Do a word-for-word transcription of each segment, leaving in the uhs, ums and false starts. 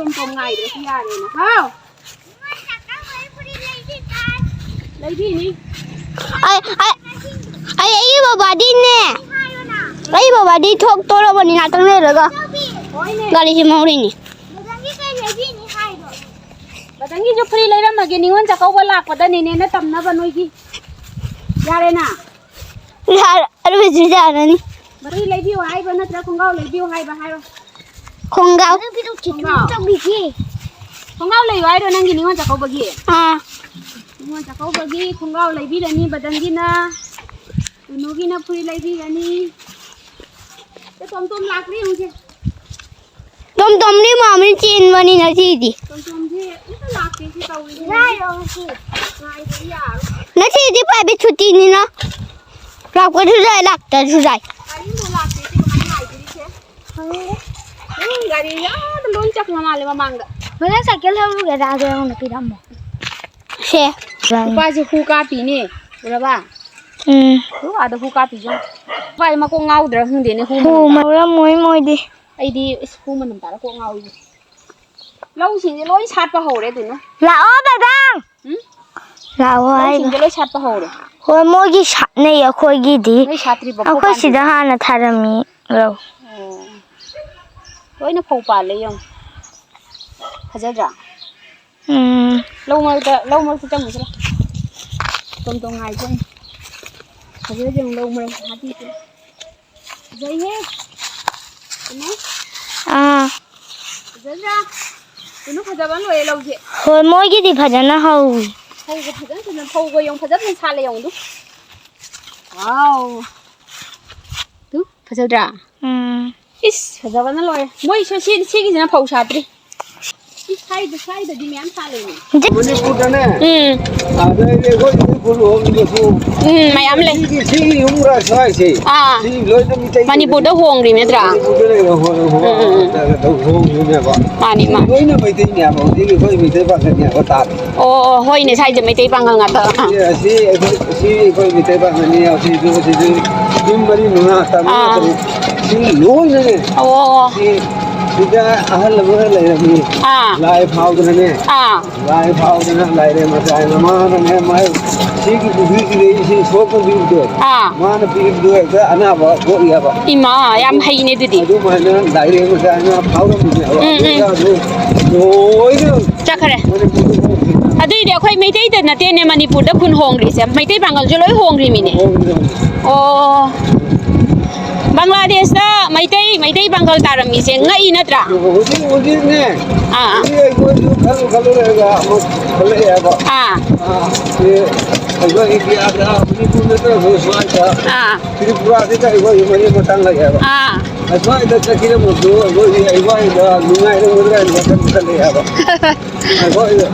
ꯇꯣꯝ ꯇꯣꯝ ꯉꯥꯏꯗ꯭ꯔꯁꯨ ꯌꯥꯔꯦꯅ꯫ ꯍꯥꯎ꯫ ꯂꯩꯕꯤꯅꯤ꯫ ꯑꯩ ꯑꯩ ꯑꯩ ꯑꯩꯒꯤ ꯕꯕꯥꯗꯤꯅꯦ꯫ ꯑꯩ ꯕꯕꯥꯗꯤ ꯊꯣꯛꯇꯣꯔꯕꯅꯤ ꯉꯥꯛꯇꯪ ꯂꯩꯔꯒ꯫ ꯍꯣꯏꯅꯦ꯫ ꯒꯥꯔꯤ ꯁꯦꯝꯍꯧꯔꯤꯅꯤ꯫ ꯃꯊꯪꯒꯤ ꯀꯩ ꯂꯩꯕꯤꯅꯤ ꯍꯥꯏꯅꯣ? ꯃꯊꯪꯒꯤꯁꯨ ꯐꯨꯔꯤ ꯂꯩꯔꯝꯃꯒꯦ, ꯅꯤꯉꯣꯜ ꯆꯥꯛꯀꯧꯕ ꯂꯥꯛꯄꯗ ꯅꯦꯅꯦꯅ ꯇꯝꯅꯕ ꯅꯣꯏꯒꯤ꯫ ꯌꯥꯔꯦꯅ? ꯌꯥꯔꯦ, ꯑꯗꯨ ꯍꯧꯖꯤꯛ ꯌꯥꯔꯅꯤ꯫ ꯃꯔꯤ ꯂꯩꯕꯤꯌꯨ ꯍꯥꯏꯕ ꯅꯠꯇ꯭ꯔꯥ ꯈꯣꯡꯒ꯭ꯔꯥꯎ ꯂꯩꯕꯤꯌꯨ ꯍꯥꯏꯕ ꯍꯥꯏꯔꯣ? ꯈꯣꯡꯒ꯭ꯔꯥꯎ꯫ ꯈꯣꯡꯒ꯭ꯔꯥꯎ꯫ ꯈꯣꯡꯒ꯭ꯔꯥꯎ ꯂꯩꯌꯨ ꯍꯥꯏꯔꯣ ꯅꯪꯒꯤ ꯅꯤꯉꯣꯜ ꯆꯥꯛꯀꯧꯕꯒꯤ? ꯑꯥ꯫ ꯅꯤꯉꯣꯜ ꯆꯥꯛꯀꯧꯕꯒꯤ ꯈꯣꯡꯒ꯭ꯔꯥꯎ ꯂꯩꯕꯤꯔꯅꯤ ꯕꯗꯟꯒꯤꯅ, ꯇꯨꯅꯨꯒꯤꯅ ꯐꯨꯔꯤ ꯂꯩꯕꯤꯔꯅꯤ꯫ ꯁꯦ ꯇꯣꯝ ꯇꯣꯝ ꯂꯥꯛꯈ꯭ꯔꯦ ꯌꯦꯡꯉꯨꯁꯦ꯫ ꯇꯣꯝ ꯇꯣꯝꯗꯤ ꯃꯥꯝꯃꯅ ꯆꯦꯟꯕꯅꯤ ꯉꯁꯤꯗꯤ꯫ ꯇꯣꯝ ꯇꯣꯝꯁꯦ ꯑꯝꯇ ꯂꯥꯛꯇꯦ ꯁꯤ ꯇꯧꯔꯤꯁꯦ꯫ ꯉꯥꯏꯔꯣ ꯉꯁꯤ꯫ ꯉꯥꯏꯗ꯭ꯔꯗꯤ ꯌꯥꯔꯣꯏ꯫ ꯉꯁꯤꯗꯤ ꯄ꯭ꯔꯥꯏꯚꯦꯠ ꯁꯨꯇꯤꯅꯤꯅ ꯂꯥꯛꯄꯁꯨ ꯌꯥꯏ, ꯂꯥꯛꯇ꯭ꯔꯁꯨ ꯌꯥꯏ꯫ ꯒꯥꯔꯤ ꯑꯃꯨꯛ ꯂꯥꯛꯇꯦ ꯁꯤ ꯀꯃꯥꯏꯅ ꯉꯥꯏꯗꯣꯔꯤꯁꯦ? ꯈꯪꯗꯦ꯫ ꯎꯝ, ꯒꯥꯔꯤ ꯑꯥꯗ ꯂꯣꯏ ꯆꯠꯈ꯭ꯔ ꯃꯥꯜꯂꯦ ꯃꯃꯥꯡꯗ꯫ ꯃꯊꯪ ꯁꯥꯏꯀꯜ ꯊꯧꯔꯨꯒꯦꯔꯥ? ꯑꯗꯣ ꯑꯩꯉꯣꯟꯗ ꯄꯤꯔꯝꯃꯣ꯫ ꯁꯦ꯫ ꯅꯨꯄꯥꯁꯦ ꯍꯨ ꯀꯥꯞꯄꯤꯅꯦ꯫ ꯎꯔꯕ? ꯎꯝ꯫ ꯍꯨ ꯑꯥꯗ ꯍꯨ ꯀꯥꯞꯄꯤꯁꯦ ꯌꯦꯡꯉꯨ꯫ ꯅꯨꯄꯥꯁꯦ ꯃꯀꯣꯛ ꯉꯥꯎꯗ꯭ꯔꯥ ꯈꯪꯗꯦꯅꯦ ꯍꯨ ꯃꯅꯝ ꯇꯥ-, ꯃꯧꯔꯝꯃꯣꯏ ꯃꯣꯏꯗꯤ꯫ ꯑꯩꯗꯤ ꯏꯁ ꯍꯨ ꯃꯅꯝ ꯇꯥꯔ ꯀꯣꯛ ꯉꯥꯎꯏ꯫ ꯂꯧꯁꯤꯡꯁꯦ ꯂꯣꯏ ꯁꯥꯠꯄ ꯍꯧꯔꯦ ꯑꯗꯨꯅ꯫ ꯂꯥꯛꯑꯣ ꯕꯦꯕꯦꯡ꯫ ꯎꯝ? ꯂꯥꯛꯑꯣ ꯍꯥꯏꯕ꯫ ꯂꯧꯁꯤꯡꯁꯦ ꯂꯣꯏ ꯁꯥꯠꯄ ꯍꯧꯔꯦ꯫ ꯍꯣꯏ, ꯃꯣꯏꯒꯤ ꯁꯥꯠꯅꯩ, ꯑꯩꯈꯣꯏꯒꯤꯗꯤ꯫ ꯅꯣꯏ ꯁꯥꯠꯇ꯭ꯔꯤꯕꯣ? ꯑꯩꯈꯣꯏ ꯁꯤꯗ ꯍꯥꯟꯅ ꯊꯥꯔꯝꯃꯤ ꯂꯧ꯫ ꯑꯣ꯫ ꯂꯣꯏꯅ ꯐꯧ ꯄꯥꯜꯂꯦ ꯌꯦꯡꯉꯨ꯫ ꯐꯖꯗ꯭ꯔꯥ? ꯎꯝ꯫ ꯂꯧ ꯃꯔꯛꯇ, ꯂꯧ ꯃꯔꯛꯇ ꯆꯪꯉꯨꯁꯤ ꯂꯥꯎ꯫ ꯇꯣꯝ ꯇꯣꯝ ꯉꯥꯏ ꯊꯣꯛꯑꯅꯤ꯫ ꯐꯖꯗ꯭ꯔꯥ ꯌꯦꯡꯉꯨ ꯂꯧ ꯃꯔꯛꯇ ꯍꯥꯠꯄꯤꯁꯦ꯫ ꯐꯖꯩꯍꯦ꯫ ꯀꯩꯅꯣ? ꯑꯥ꯫ ꯐꯖꯗ꯭ꯔꯥ? ꯀꯩꯅꯣ ꯐꯖꯕ ꯂꯣꯏꯔꯦ ꯂꯧꯁꯦ꯫ ꯍꯣꯏ, ꯃꯣꯏꯒꯤꯗꯤ ꯐꯖꯅ ꯍꯧꯏ꯫ ꯐꯧꯒ ꯐꯖꯅ ꯐꯖꯅ, ꯐꯧꯒ ꯌꯦꯡꯉꯨ, ꯐꯖ ꯐꯖꯅ ꯁꯥꯠꯂꯦ ꯌꯦꯡꯉꯨ ꯑꯗꯨ꯫ ꯋꯥꯎ꯫ ꯇꯨ, ꯐꯖꯗ꯭ꯔꯥ? ꯎꯝ꯫ ꯏꯁ, ꯐꯖꯕꯅ ꯂꯣꯏꯔꯦ꯫ ꯃꯣꯏ ꯁꯤ, ꯁꯤ, ꯁꯤꯒꯤꯁꯤꯅ ꯐꯧ ꯁꯥꯠꯇ꯭ꯔꯤ꯫ ꯏꯁ, ꯁ꯭ꯋꯥꯏꯗ, ꯁ꯭ꯋꯥꯏꯗꯗꯤ ꯃꯌꯥꯝ ꯁꯥꯠꯂꯦꯅꯦ꯫ ꯃꯅꯤꯄꯨꯔꯗꯅꯦ꯫ ꯎꯝ꯫ ꯑꯗꯩꯗꯤ ꯑꯩꯈꯣꯏ ꯃꯅꯤꯄꯨꯔ ꯂꯨꯍꯣꯡꯕꯗꯁꯨ ꯎꯝ, ꯃꯌꯥꯝ ꯂꯩ꯫ ꯁꯤꯒꯤ, ꯁꯤꯒꯤ ꯌꯨꯝ ꯈꯔ ꯁ꯭ꯋꯥꯏꯁꯦ꯫ ꯑꯥ꯫ ꯁꯤ ꯂꯣꯏꯅ ꯃꯤꯇꯩ꯫ ꯃꯅꯤꯄꯨꯔꯗ ꯍꯣꯡꯈ꯭ꯔꯤꯕ ꯅꯠꯇ꯭ꯔꯥ? ꯃꯅꯤꯄꯨꯔꯗ ꯂꯩꯔ ꯍꯣ-, ꯍꯣ-, ꯎꯝ, ꯎꯝ, ꯎꯝ꯫ ꯍꯣꯡꯈꯤꯕꯅꯦꯕ꯫ ꯃꯥꯅꯤ, ꯁꯤ ꯃꯥꯅꯤ꯫ ꯂꯣꯏꯅ ꯃꯩꯇꯩꯅꯦꯕ꯫ ꯍꯧꯖꯤꯛ ꯑꯩꯈꯣꯏ ꯃꯩꯇꯩ ꯄꯥꯡꯒꯜꯅꯦꯕ ꯇꯥꯔꯦ꯫ ꯑꯣ, ꯑꯣ, ꯍꯣꯏꯅꯦ, ꯁ꯭ꯋꯥꯏꯁꯦ ꯃꯩꯇꯩ ꯄꯥꯡꯒꯜ ꯉꯥꯛꯇ꯫ ꯑꯥ꯫ ꯁꯤ, ꯑꯁꯤ ꯑꯩꯈꯣꯏ, ꯁꯤ ꯑꯩꯈꯣꯏ ꯃꯩꯇꯩ ꯄꯥꯡꯒꯜꯅꯤ, ꯑꯁꯤꯁꯨ, ꯑꯁꯤꯁꯨ ꯌꯨꯝ ꯃꯔꯤ ꯃꯉꯥ, ꯇꯔꯥ ꯃꯉꯥ, ꯑꯥ꯫ ꯇꯔꯨꯛ꯫ ꯁꯤ ꯂꯣꯏꯅꯅꯦ꯫ ꯑꯣ, ꯑꯣ, ꯑꯣ꯫ ꯁꯤ ꯁꯤꯗ ꯑꯍꯜ ꯑꯃ ꯂꯩꯔꯝꯃꯤ꯫ ꯑꯥ꯫ ꯂꯥꯏ ꯐꯥꯎꯗꯅꯅꯦ꯫ ꯑꯥ꯫ ꯂꯥꯏ ꯐꯥꯎꯗꯅ ꯂꯥꯏꯔꯦꯝꯕ ꯃꯆꯥ ꯍꯥꯏꯅ ꯃꯥꯅꯅꯦ, ꯃꯥꯏ ꯁꯤꯒꯤ ꯄꯨꯈ꯭ꯔꯤꯁꯤꯗ ꯏꯁꯤꯡ ꯁꯣꯛꯄ ꯄꯤꯕꯗꯣ, ꯑꯥ꯫ ꯃꯥꯅ ꯄꯤꯕꯗꯣ ꯍꯦꯛꯇ ꯑꯅꯥꯕ ꯀꯣꯛꯏ ꯍꯥꯏꯕ꯫ ꯏꯃꯥ, ꯌꯥꯝ ꯍꯩꯅꯦ ꯑꯗꯨꯗꯤ꯫ ꯑꯗꯨꯃꯥꯏꯅ ꯂꯥꯏꯔꯦꯝꯕ ꯃꯆꯥ ꯍꯥꯏꯅ ꯐꯥꯎꯔꯝꯃꯤꯅꯦ ꯍꯥꯏꯕ꯫ ꯎꯝ, ꯎꯝ꯫ ꯑꯗꯨꯒ ꯑꯗꯨ ꯂꯣꯏꯅ ꯆꯠꯈ꯭ꯔꯦ꯫ ꯃꯅꯤꯄꯨꯔꯗ ꯍꯣꯡꯈ꯭ꯔꯦ꯫ ꯑꯗꯨꯏꯗꯤ ꯑꯩꯈꯣꯏ ꯃꯩꯇꯩꯗ ꯅꯠꯇꯦꯅꯦ ꯃꯅꯤꯄꯨꯔꯗ ꯈꯨꯟ ꯍꯣꯡꯈ꯭ꯔꯤꯁꯦ, ꯃꯩꯇꯩ ꯄꯥꯉꯜꯁꯨ ꯂꯣꯏ ꯍꯣꯡꯈ꯭ꯔꯤꯃꯤꯅꯦ꯫ ꯍꯣꯡꯈ꯭ꯔꯦ, ꯍꯣꯡꯈ꯭ꯔꯦ꯫ ꯑꯣ꯫ ꯕꯪꯒ꯭ꯂꯥꯗꯦꯁꯇ ꯃꯩꯇꯩ, ꯃꯩꯇꯩ ꯄꯥꯡꯒꯜ ꯇꯥꯔꯝꯃꯤꯁꯦ ꯉꯛꯏ ꯅꯠꯇ꯭ꯔꯥ? ꯍꯧꯖꯤꯛ, ꯍꯧꯖꯤꯛꯅꯦ, ꯑꯥ꯫ ꯍꯧꯖꯤꯛ ꯑꯩꯈꯣꯏꯁꯨ ꯈꯜꯂꯨ ꯈꯜꯂꯨꯔꯒ ꯑꯃꯨꯛ ꯈꯜꯂꯛꯑꯦꯕ꯫ ꯑꯥ꯫ ꯑꯥ, ꯁꯤ ꯑꯩꯈꯣꯏ ꯏꯟꯗꯤꯌꯥꯗ, ꯃꯅꯤꯄꯨꯔ ꯅꯠꯇ꯭ꯔꯁꯨ ꯁ꯭ꯋꯥꯏꯗ, ꯑꯥ꯫ ꯇ꯭ꯔꯤꯄꯨꯔꯥꯁꯤꯗ ꯑꯩꯈꯣꯏ ꯃꯔꯤ ꯃꯇꯥꯡ ꯂꯩꯌꯦꯕ꯫ ꯑꯥ꯫ ꯑꯁ꯭ꯋꯥꯏꯗ ꯆꯠꯈꯤꯗ꯭ꯔꯃꯛꯁꯨ ꯑꯩꯈꯣꯏꯒꯤ ꯑꯩ ꯋꯥꯔꯤꯗ ꯅꯨꯡꯉꯥꯏꯔꯝꯒꯗ꯭ꯔꯥ ꯍꯥꯏꯅ ꯋꯥꯈꯜ ꯈꯜꯂꯛꯑꯦꯕ꯫ ꯑꯩꯈꯣꯏ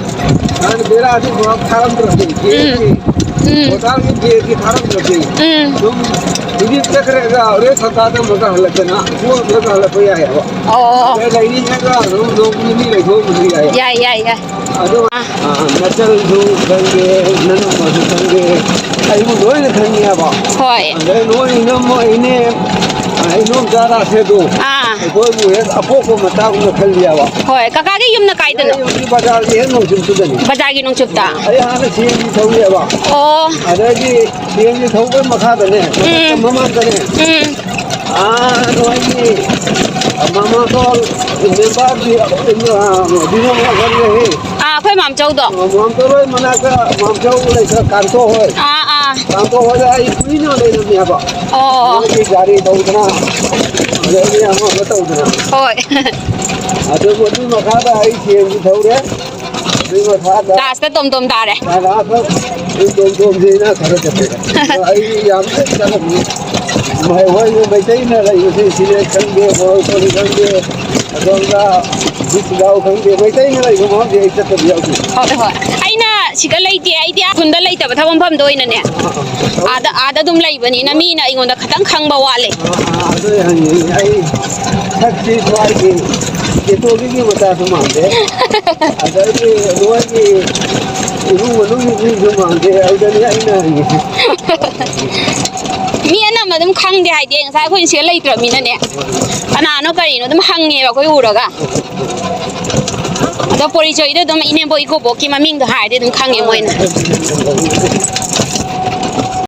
ꯍꯥꯟꯅ ꯕꯦꯔꯥꯁꯤ ꯄꯨꯔꯥ ꯊꯥꯔꯝꯗ꯭ꯔꯗꯤ, ꯎꯝ꯫ ꯕꯦꯒꯀꯤ, ꯎꯝ꯫ ꯍꯣꯇꯥꯜꯒꯤ ꯕꯦꯒꯀꯤ ꯊꯥꯔꯝꯗ꯭ꯔꯗꯤ, ꯎꯝ꯫ ꯑꯗꯨꯝ ꯍꯧꯖꯤꯛ ꯆꯠꯈ꯭ꯔꯒ ꯍꯣꯔꯦꯟ ꯁꯣꯇꯥꯗ ꯑꯃꯨꯛꯀ ꯍꯜꯂꯛꯇꯅ, ꯈꯣꯡꯅ ꯑꯃꯨꯛꯀ ꯍꯜꯂꯛꯄ ꯌꯥꯏꯑꯕ꯫ ꯑꯣ꯫ ꯑꯗꯩ ꯂꯩꯅꯤꯡꯉꯒ ꯑꯗꯨꯝ ꯅꯣꯡ ꯅꯤꯅꯤ ꯂꯩꯊꯣꯛꯎꯕꯁꯨ ꯌꯥꯏ꯫ ꯌꯥꯏ, ꯌꯥꯏ, ꯌꯥꯏ꯫ ꯑꯗꯣ, ꯑꯥ꯫ ꯑ, ꯅꯆꯜꯁꯨ ꯈꯪꯗꯦ, ꯅꯅꯝꯃꯁꯨ ꯈꯪꯗꯦ, ꯑꯩꯕꯨ ꯂꯣꯏꯅ ꯈꯪꯉꯦꯕ꯫ ꯍꯣꯏ꯫ ꯑꯗꯩ ꯅꯣꯏ ꯏꯅꯝꯃ, ꯏꯅꯦ, ꯑ, ꯏꯅꯣꯝꯆꯥ ꯔꯥꯁꯦꯗꯣ, ꯑꯥ꯫ ꯑꯩꯈꯣꯏꯕꯨ ꯍꯦꯛ ꯑꯄꯣꯛꯄ ꯃꯆꯥꯒꯨꯝꯅ ꯈꯜꯂꯤꯑꯕ꯫ ꯍꯣꯏ, ꯀꯀꯥꯒꯤ ꯌꯨꯝꯅ ꯀꯥꯏꯗꯅꯣ? ꯑꯩ ꯍꯧꯖꯤꯛ ꯕꯖꯥꯔꯒꯤ ꯍꯦꯛ ꯅꯣꯡꯆꯨꯞꯇꯨꯗꯅꯤ꯫ ꯕꯖꯥꯔꯒꯤ ꯅꯣꯡꯆꯨꯞꯇ? ꯑꯩ ꯍꯥꯟꯅ ꯁꯤ ꯑꯦꯝ ꯖꯤ ꯊꯧꯔꯤꯑꯕ꯫ ꯑꯣ꯫ ꯑꯗꯒꯤ ꯁꯤ ꯑꯦꯝ ꯖꯤ ꯊꯧꯕꯩ ꯃꯈꯥꯗꯅꯦ, ꯎꯝ꯫ ꯃꯃꯥꯡꯗꯅꯦ꯫ ꯎꯝ꯫ ꯑꯥ, ꯅꯣꯏꯒꯤ ꯃꯃꯥꯡꯗꯣ ꯃꯦꯝꯕꯔꯒꯤ, ꯑ, ꯕꯤꯅꯣ ꯃꯣꯍꯟ ꯂꯩ꯫ ꯑꯥ, ꯑꯩꯈꯣꯏ ꯃꯥꯝꯆꯧꯗꯣ꯫ ꯑ, ꯃꯥꯝꯆꯧ ꯍꯣꯏ ꯃꯅꯥꯛꯇ ꯃꯥꯝꯆꯧ ꯂꯩꯇ꯭ꯔ ꯀꯥꯟꯇꯣ ꯍꯣꯏ꯫ ꯑꯥ, ꯑꯥ꯫ ꯀꯥꯟꯇꯣ ꯍꯣꯏꯗ ꯑꯩ ꯀꯨꯏꯅ ꯂꯩꯔꯝꯃꯦꯕ꯫ ꯑꯣ꯫ ꯃꯣꯏꯒꯤ ꯒꯥꯔꯤ ꯊꯧꯗꯅ, ꯑꯗꯒꯤ ꯑꯃ ꯑꯃ ꯇꯧꯗꯅ꯫ ꯍꯣꯏ꯫ ꯑꯗꯨ ꯃꯗꯨꯒꯤ ꯃꯈꯥꯗ ꯑꯩ ꯁꯤ ꯑꯦꯝ ꯖꯤ ꯊꯧꯔꯦ꯫ ꯑꯗꯨꯒꯤ ꯃꯈꯥꯗ ꯂꯥꯁꯇ ꯇꯣꯝ ꯇꯣꯝ ꯇꯥꯔꯦ꯫ ꯂꯥꯁꯇ ꯑꯩ ꯇꯣꯝ ꯇꯣꯝꯁꯤꯅ ꯈꯔ ꯆꯠꯄꯗ꯫ ꯑꯩ ꯌꯥꯝ ꯆꯠꯂꯝꯃꯤ꯫ ꯃꯣꯏ ꯃꯩꯇꯩꯅ ꯂꯩꯕꯁꯤ ꯁꯤꯅꯦ ꯈꯪꯗꯦ, ꯃꯣꯔꯣꯛ ꯈꯪꯗꯦ, ꯑꯗꯣꯝꯗ ꯕꯤꯠꯒꯥꯎ ꯈꯪꯗꯦ, ꯃꯩꯇꯩꯅ ꯂꯩꯕ ꯃꯐꯝꯁꯦ ꯑꯩ ꯆꯠꯇꯕ ꯌꯥꯎꯗꯦ꯫ ꯍꯣꯏ, ꯍꯣꯏ꯫ ꯑꯩꯅ ꯁꯤꯗ ꯂꯩꯇꯦ, ꯑꯩꯗꯤ ꯑꯥ ꯈꯨꯟꯗ ꯂꯩꯇꯕ ꯊꯕꯛ ꯃꯐꯝꯗ ꯑꯣꯏꯅꯅꯦ꯫ ꯑꯥ, ꯑꯥ꯫ ꯑꯥꯗ, ꯑꯥꯗ ꯑꯗꯨꯝ ꯂꯩꯕꯅꯤꯅ ꯃꯤꯅ ꯑꯩꯉꯣꯟꯗ ꯈꯤꯇꯪ ꯈꯪꯕ ꯋꯥꯠꯂꯦ꯫ ꯑꯥ, ꯑꯥ, ꯑꯗꯨ ꯍꯪꯉꯤ꯫ ꯑꯩ ꯁꯛꯁꯤ ꯁ꯭ꯋꯥꯏꯒꯤ ꯀꯦꯇꯣꯂꯤꯛꯀꯤ ꯃꯆꯥꯁꯨ ꯃꯥꯟꯗꯦ꯫ ꯑꯗꯩꯗꯤ ꯃꯣꯏꯒꯤ ꯏꯃꯨꯡ ꯃꯅꯨꯡꯒꯤ ꯃꯤꯁꯨ ꯃꯥꯟꯗꯦ꯫ ꯑꯗꯨꯗꯅꯤ ꯑꯩꯅ ꯍꯪꯉꯤꯁꯦ꯫ ꯃꯤ ꯑꯅꯝꯕ ꯑꯗꯨꯝ ꯈꯪꯗꯦ, ꯍꯥꯏꯗꯤ ꯉꯁꯥꯏ ꯑꯩꯈꯣꯏꯅ ꯁꯤꯗ ꯂꯩꯇ꯭ꯔꯕꯅꯤꯅꯅꯦ, ꯀꯅꯥꯅꯣ ꯀꯔꯤꯅꯣ ꯑꯗꯨꯝ ꯍꯪꯉꯦꯕ ꯑꯩꯈꯣꯏ ꯎꯔꯒ꯫ ꯑꯗꯣ ꯄꯣꯔꯤꯆꯣꯏꯗꯣ ꯑꯗꯨꯝ ꯏꯅꯦꯝꯕꯣꯛ ꯏꯀꯨꯕꯣꯛꯀꯤ ꯃꯃꯤꯡꯗꯣ ꯍꯥꯏꯔꯗꯤ ꯑꯗꯨꯝ ꯈꯪꯉꯦ ꯃꯣꯏꯅ꯫